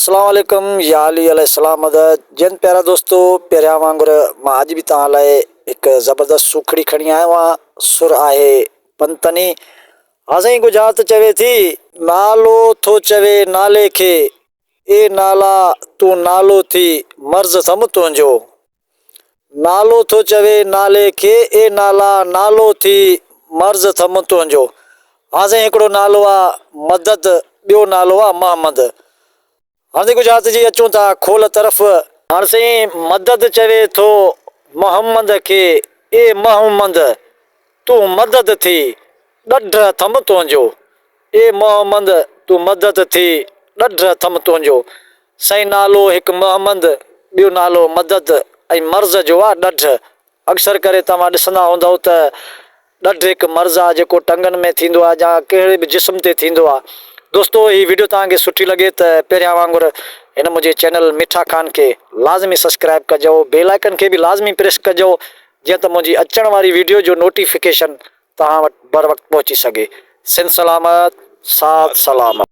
اسلام عليڪم يا علي عليه السلام مدد جن پيارا دوستو پهريان وانگر مان اڄ به توهان لاء هڪ زبردست سوکڙي کڻي آيو آهيان سر آهي پنتني ها سائين ڳجهارت چوي ٿي. نالو ٿو چوي نالي کي اي نالا تون نالو ٿي مرض ٿم تنهنجو نالو ٿو چوي نالي کي اي نالا نالو ٿي مرض ٿم تنهنجو. ها سائين هڪڙو نالو آ مدد ٻيو نالو آ محمد. هاڻ سائين ڪجهه هٿ جي اچون ٿا کول طرف. هاڻ سائين مدد چوي ٿو محمد کي اي محمد تون مدد ٿي ڏڍ اٿم تنهنجو. اي محمد تون مدد ٿي ڏڍ اٿم تنهنجو. سائين نالو هڪ محمد ٻيو نالو مدد ۽ مرض جو آ ڏڍ. اڪثر ڪري توهان ڏسندا هوندؤ ته ڏڍ هڪ مرض آ جيڪو ٽنگن ۾ ٿيندو آ يا ڪهڙي به جسم تي ٿيندو آ. دوستو هي وڊيو توهان کي سٺي لڳي ته پهريان وانگر هن منهنجي چينل مٺا خان کي لازمي سبسڪرائب ڪجو بيل آئيڪن کي به لازمي پريس ڪجو جيئن ته منهنجي اچڻ واري وڊيو جو نوٽيفڪيشن توهان وٽ بروقت پهچي سگهي. سنڌ سلامت ساٿ سلامت.